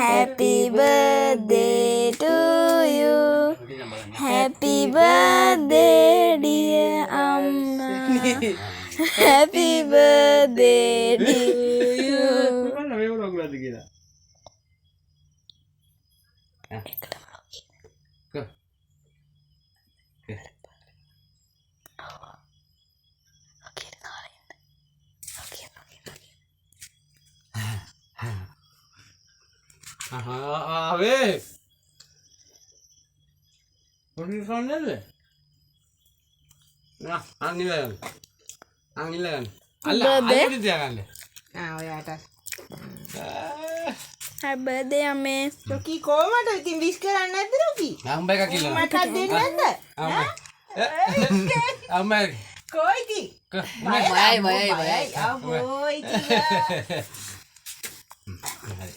Happy birthday to you. Happy birthday, dear අම්මා. Happy birthday to you. බලන්න මේක රොග්ලද කියලා. එකටම. කෝ. ඔකේ කාලා ඉන්න. ඔකේ ඔකේ ඔකේ. ආවේ. පොඩි කන්නේද? නා අන් ඉල්ලගන්න. අන් ඉල්ලගන්න. අල්ල. Birthday. අල්ල තියාගන්න. ආ, ඔයාට. Happy birthday අම්මේ. රොකී, කොහමද ඉතින් විශ් කරන්නේ නැද්ද රොකී? අම්බා එකක් ඉල්ලනවා. මටත් දෙන්නේ නැද්ද? අම්බා. අම්බා. කෝ ඉතින්? බයයි. බයයි, බයයි, බයයි. අබෝ ඉතින්. හරි.